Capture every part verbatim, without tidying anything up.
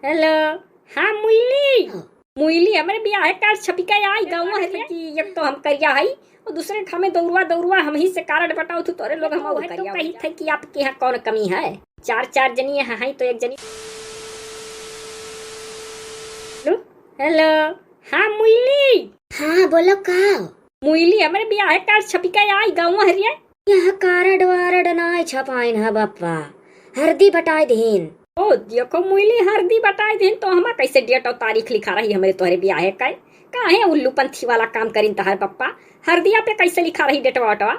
हेलो। हाँ मुइली, मुइली, हमरे बियाहे कार्ड छपिका आई गाँव है कि एक तो हम करिया हई और दूसरे ठामे दौरुआ दौरुआ हम ही से कार्ड बटाओ थू तोरे लोग हम और करिया कही थे कि आपके यहाँ कौन कमी है। चार चार जनी यहाँ है तो एक जनी। हेलो, हेलो। हाँ मुइली। हाँ बोलो का? मुइली, हमरे बियाहे कार्ड छपिका आई गाँव हरिया। यहाँ कार्ड वारड नाय छपाइन ह बप्पा, हरदी बटाई देहिन। ओ देखो मुइली, हरदी बटाई देहिन तो हमा कैसे डेट और तारीख लिखा रही हमरे तोहरे बियाहे का? काहे उल्लू पंथी वाला काम करिन तहार बप्पा? हरदिया पे कैसे लिखा रही डेटवा वेटवा?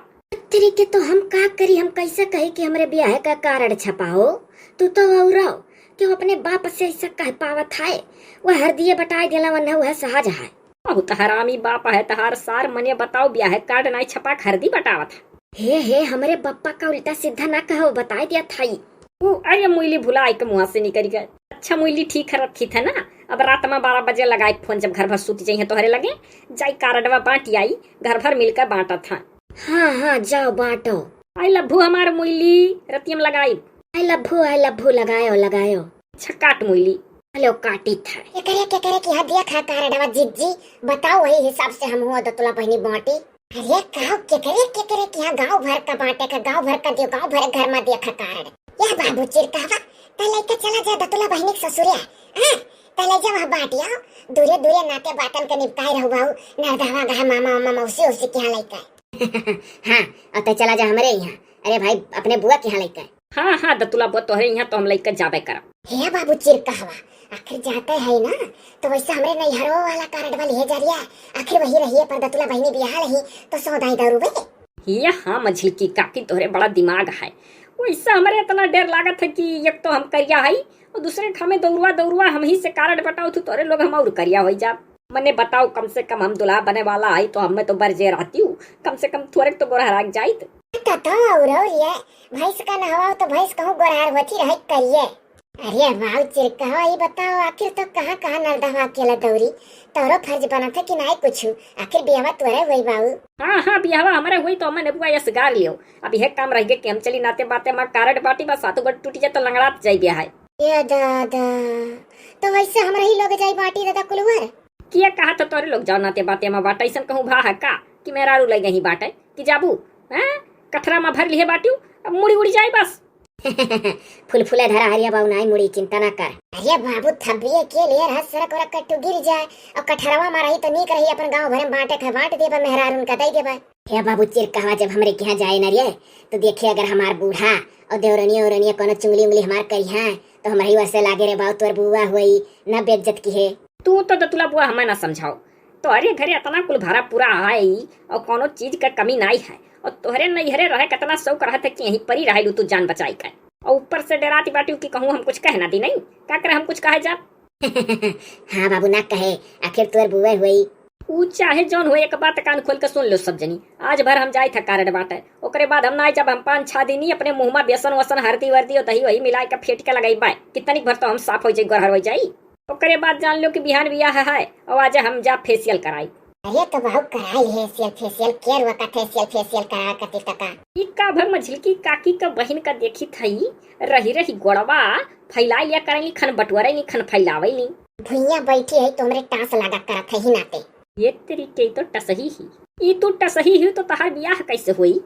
तेरी के तो हम का करी, हम कैसे कही कि हमरे बियाहे का कार्ड छपाओ? तू तो औरव, क्यों अपने बाप से ऐसा कह पावत है? वह हरदिये बटाई देला वन्ना वह सहज है। बहुत हरामी बाप है तहार सार, मने बताओ, बियाहे कार्ड नाई छपा के हरदी बटावत है। हे, हे, हमरे बप्पा का उल्टा सीधा ना कहो, बताई दिया थाई। ऊ, अरे मुइली भुला के मुँह से निकल गए। अच्छा मुइली ठीक है, रखी थे ना, अब रात में बारह बजे लगाए फोन, जब घर भर सूत जाइए तोहरे लगे, जाई कार्डवा बांटी आई, घर भर मिलकर बांटत था। हाँ, हाँ, जाओ बांटो। आई लभू हमार मुइली, रतियम लगाई। आई लभू, आई लभू, लगायो, लगायो। अच्छा काट मुइली। हेलो, काटी था। केकरे, केकरे की हदिया खा कार्डवा जिज्जी, बताओ वही हिसाब से हम हुआ दतुला बहनी बांटी। अरे कहो केकरे, केकरे की यहाँ गाँव भर का बांटे का, गाँव भर का दियो, गाँव भर घर में दिया खा कार्ड। यह बाबू चिरकावा, तै लइका चला जा दतुला बहनी के ससुरे। हाँ, तै ले जा वहाँ बांटी आओ, दूरे दूरे नाते बातन के निपटाए रहू बाऊ, नरदहवा गहा मामा, मामा, मौसी, उसी के यहाँ लइका। हाँ, और तै चला जा हमरे यहाँ। अरे भाई, अपने बुआ के यहाँ लइका। हाँ, हाँ, दतुला बुआ तोहरे यहाँ तो हम लइका जाबे करब। हे बाबू चिरकावा, आखिर जाते है ना, तो वैसे हमरे नैहरो वाला कार्डवा लिहे जा रिया, आखिर वही रहिए पर दतुला बहनी बियाह रही, तो सौदाई दारू बे। ये हाँ मझिलकी काकी, तोहरे बड़ा दिमाग है। वैसे हमरे इतना डर लागत है कि एक तो हम करिया हई और दूसरे ठामे दौरुआ दौरुआ हम ही से कार्ड बटाओ थू, तोहरे लोग हम और करिया होई जाब। मने बताओ, कम से कम हम दुल्हा बने वाला हई तो हमें तो बरजे रहती हूँ, कम से कम थोड़े तो गोरहरा जाइत। तो, तो और, और ये भैंस का नहवाओ तो भैंस कहूँ गोरहर होती रहे करिए। अरे बाऊ चिरकावा, ई बताओ आखिर तो कहाँ कहाँ नरदहवा अकेला दौरी, तोरो फर्ज बनत है कि नाई कुछ? आखिर बियाहवा तोरे होई बाऊ। हाँ, हाँ, बियाहवा हमरे होई तो हमें नेबुआ यसगार लियो। अब यह काम रह गए कि हम चली नाते बाते में कार्ड बाटी, बस सातों गोट टूट जाए तो लंगड़ात जाई बियाह है। ए दादा, तो वैसे हमरे ही लोग जाई बाटी दादा कुलवर। किया कहा था तोरे लोग जाओ नाते बाते में बाटा, ऐसन कहूँ भा है का कि मेहरारू लइ गई बाटे कि जाबू, हैं? कठरा में भर लिहे बाटियो, अब मुड़ी उड़ी जाई बस। फुलफुले धरा हरिया बाऊ नाई मुड़ी, चिंता ना कर। अरे बाबू, थबिये के लिए रह सरक उरक के तू गिर जाए और कठरवा में रही तो नीक रही, अपन गाँव भरे में बांटे के बांट देबा, मेहरारून का दे देबा। हे बाबू चिरकावा, जब हमरे के यहाँ जाए न रे तो देखिए, अगर हमार बूढ़ा और देवरनिया उरनिया कोनो चुंगली उंगली हमार करी हैं तो हमरा ही वैसे लागे रे बाऊ, तोर बुआ हुई ना बेइज्जत की है। तू तो दतुला बुआ हमें ना समझाओ, तोहरे घरे इतना कुल भरा पूरा है और कोनो चीज का कमी नाई है, और तोहरे नैहरे रहे कितना शौक रहत है कि यहीं परी रहे लू तू जान बचाई के, और ऊपर से डराती बाटी कि कहूँ हम कुछ कह ना दी नहीं, का करे हम कुछ कहे जाब। हाँ बाबू ना कहे, आखिर तोर बुआ हुई। ऊ चाहे जौन हो, एक बात कान खोल के सुन लो सब जनी, आज भर हम जाई था कार्ड बाटे, ओकरे बाद हम ना जाब, हम पाँच छह दिन ही अपने मुँह में बेसन वसन हरदी वर्दी और दही वही मिला के फेंट के लगाई बाय, कितनी भर तो हम साफ हो जाई, गोरहर हो जाई। ओकरे बाद जान लो कि बिहान बियाह है और आज हम जा फेशियल कराई। अरे तो बाबू कराई फेशियल, फेशियल केर वका फेशियल, फेशियल करा कति तका। ई का भर मझिलकी काकी का बहिन का देखी थई, रही रही गोड़वा फैलाई लिया करेली, खन बटुअरेली, खन फैलावेली। भुइया बैठी है तो हमरे टांस लागा करत है ही नाते। ये तेरी के तो टसही ही। ई तू टसही ही तो तहार बियाह कैसे होई?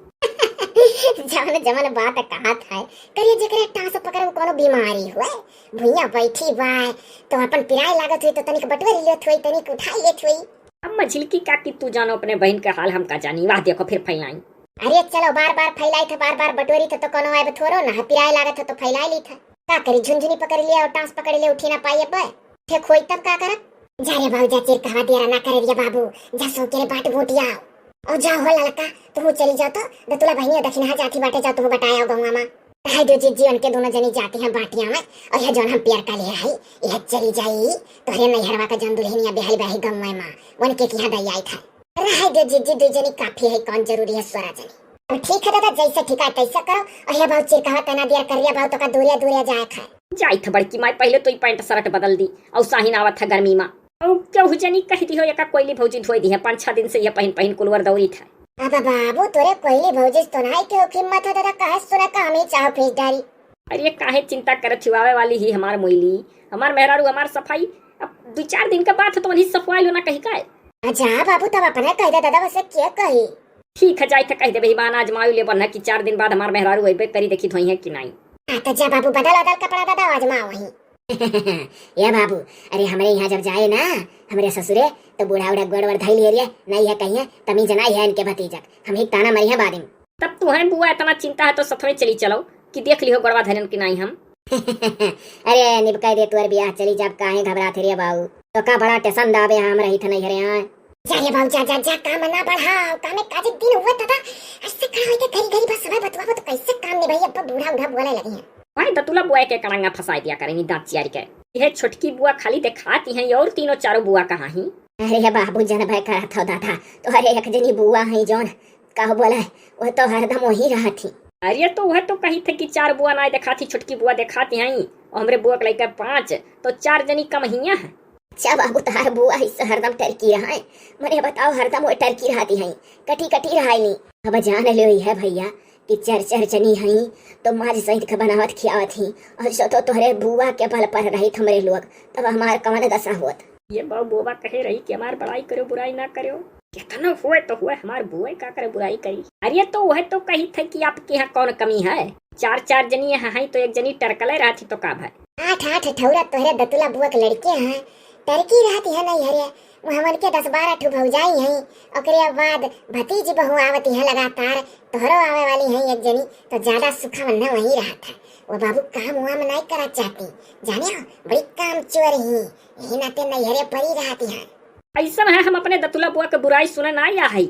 जवन जवन बात कहत है, करे जेकरे टांस पकड़े कोनो बीमारी हुए, भुइया बैठी बाय, तो अपन पिराए लागत हुई तो तनिक बटोरी लेत हुई, तनिक उठाई लेत हुई। अब मझिलकी काकी तू जानो अपने बहिन के हाल, हम का जानी। वाह देखो फिर फैलाई। अरे चलो, बार बार फैलाई थे, बार बार बटोरी थे तो कोनो आए थोड़ो ना, पिराए लागत है तो फैलाई ली थे। का करी, झुनझुनी पकड़ लिया और टांस पकड़ लिया, उठी ना पाई अब। थे खोई तब का करब? जा रे बाबू जा, चिरकावा देरा ना करे रे बाबू, जा सो के रे बाट बूटी आओ। और जाओ हो ललका, तुहू चली जाओ तो, दतुला बहिनी और दखिनहा जाती बाटे, जाओ तुहू बटाया गौवा मा। कहे दो जिज्जी, उनके दोनों जनी जाती हैं बाटिया में, और यह जौन हम पियर का लिया है, यह चली जाई, तोहरे नैहरवा का जौन दुल्हनिया बिहाई बाही गौवा मा, उनके किहाँ दई आई था। रहे दे जिज्जी, दुई जनी काफी है, कौन जरूरी है सोरा जनी। अब ठीक है दादा, जैसे ठीक है तैसे करो। और हे बाबू चिरकावा तना दिया करिया बाबू तो का दूरिया दूरिया जाए खाए। जाई था बड़की माई, पहले तो ई पैंट शर्ट बदल दी, और साहिन आवत है गर्मी मा। और क्यों जनी कह दी हो, एका कोयली भौजी धोई दी है, पाँच छह दिन से यह पहिन पहिन कुलवर दौरी था। अब बाबू तोरे कोयली भौजी तो नाई के हिम्मत है दादा, कहे सुना का हम ही चाहो फीस डारी। अरे काहे चिंता करत हिउ, आवे वाली ही हमार मोइली, हमार मेहरारू, हमार सफाई। अब दुइ चार दिन के बात है तो वही सफवाई लो ना कही का। अच्छा बाबू, तब अपने कहि दे दादा, वैसे के कही? ठीक है, जाई त कहि देबे, बहाना आजमाई लेबन ना कि चार दिन बाद हमार मेहरारू अइबे करी, देखी धोइहैं कि नाहीं। हाँ, तो जा बाबू, बदल बदल कपड़ा दादा, आजमा वहीं। ए बाबू, अरे हमरे यहाँ जब जाए ना, हमरे ससुरे, तो बूढ़ा उढ़ा गोड़ वोड़ धइल हेरिए, नाहीं है कहिए, तमीज नाहीं है इनके भतीजक, हमहीं ताना मरिहैं बादिम। तब तुहैं बुआ इतना चिंता है तो सथवे चली चलो, कि देख लिहो गोड़वा धरेन कि नाहीं हम। अरे निबकै दे तोर बियाह, चली जाब, काहे घबरात है रे बाऊ? तो का बड़ा टेंशन दाबे हम रही थे नहीं हरे यहाँ। जा रे बाऊ, जा, जा, जा, काम ना बढ़ाओ, कामे काजे दिन हुआ दादा, ऐसे खड़ा होके घरी घरी बस समय बतवाबो तो कैसे काम निभाई, अब बूढ़ा उढ़ा बोले लगी हैं। भाई दतुला बुआ के कड़ंगा फंसाई दिया करेंगी दांत चियारी के। यह छोटकी बुआ खाली देखाती हैं और तीनों चारों बुआ कहाँ ही? अरे बाबू जनबै करत हो दादा, तोहरे एक जनी बुआ है जौन, का बोले, वो तो हरदम वही रहत ही। अरे तो वह तो कही थे कि चार बुआ ना देखाती, छोटकी बुआ देखाती हैं, और हमरे बुआ के लइका पाँच, तो चार जनी कम हिया है। अच्छा बाबू, तहार बुआ इस हरदम टरकी रहा है, मने बताओ हरदम वो टरकी रहती हैं, कटी कटी रहा है नी। अब जान लो ही है भैया कि चार चार जनी हैं, तो माज सहित के बनावत खियावत ही, और जो तो तोहरे बुआ के बल पर रही हमरे लोग, तब हमार कवन दशा होत। ये बाऊ बोबा कहे रही कि हमार बड़ाई करो, बुराई ना करो। कितना हुए तो हुए, हमार बुए का करे बुराई करी। अरे तो वह तो कही थे कि आपके यहाँ कौन कमी है, चार चार जनी यहाँ हैं तो एक जनी टरकले रहती तो का भाई। आठ आठ ठौरा तोहरे दतुला बुआ के लड़के हैं, टरकी रहती है नहीं हरे, वो हमन के दस बारह ठो भौजाई हैं, ओकरे बाद भतीजी बहू आवती हैं लगातार, तोहरो आवे वाली हैं एक जनी, तो ज्यादा सुखावन न वही रहत है। वो बाबू काम वाम नहीं करा चाहती, जाने हो, बड़ी काम चोर ही, यही नाते नैहरे परी रहती हैं। ऐसन है, हम अपने दतुला बुआ के बुराई सुने ना आया है।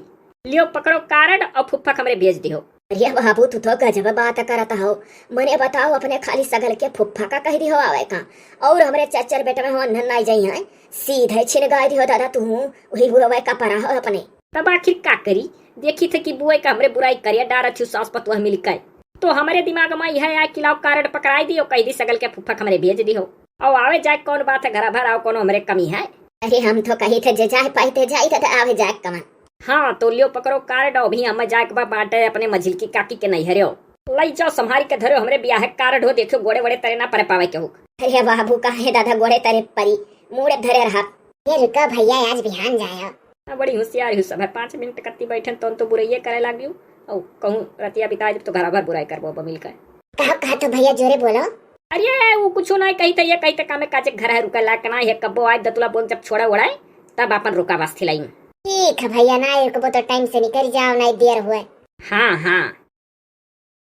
लियो पकड़ो कार्ड और फुफ्फा के हमरे भेज दियो। अरे बाबू, तू तो गजब बात करत हो। मने बताओ, अपने खाली सगल के फुफ्फा का कह दियो आवे का, और हमरे चच्चर बेटवे हो अन्हन नाई जाई हैं, सीधे छिन गाय दियो दादा, तू वही बुआ का परा हो अपने। तब आखिर का करी, देखी थे कि बुआ का हमरे बुराई करिया डारत थी सास पतुआ मिलकर, तो हमरे दिमाग में यह आया कि लाओ कार्ड पकड़ाई दियो, कह दी सगल के फुफ्फा के हमरे भेज दियो। और आवे जाए कौन बात है, घरा भर आओ, कौनो हमरे कमी है। अरे हम तो कही थे जे जाए पाई ते जाई, तो आवे जाए कमन। हाँ तो लियो पकड़ो कार्ड, अभी हम जाए के बा बाटे अपने मझिलकी काकी के नैहरे हो। लई जाओ संभारी के धरो हमरे बियाह कार्ड हो, देखियो गोड़े वोड़े तरे ना परे पावे केहू। अरे बाबू काहे दादा गोड़े तरे परी, मूड़े धरे रहा। ये रुको भैया, आज बिहान जायो। हाँ, बड़ी होशियार हो सब है, पाँच मिनट कत्ती बैठन तौन तो बुराइये करे लागियो। और कहूँ रतिया बिता जब तो घरा भर बुराई करबो अब मिलकर। कहो कहा तो भैया जोरे बोलो। अरे वो कुछ ना कही था, ये कही था कामे काजे घर है रुका लायक ना है, कब्बो आज दतुला बोल जब छोड़ा ओड़ा है, तब अपन रुका बस थिलाई। ठीक है भैया, ना रुकबो तो टाइम से निकल जाओ, नहीं देर हुए। हाँ हाँ।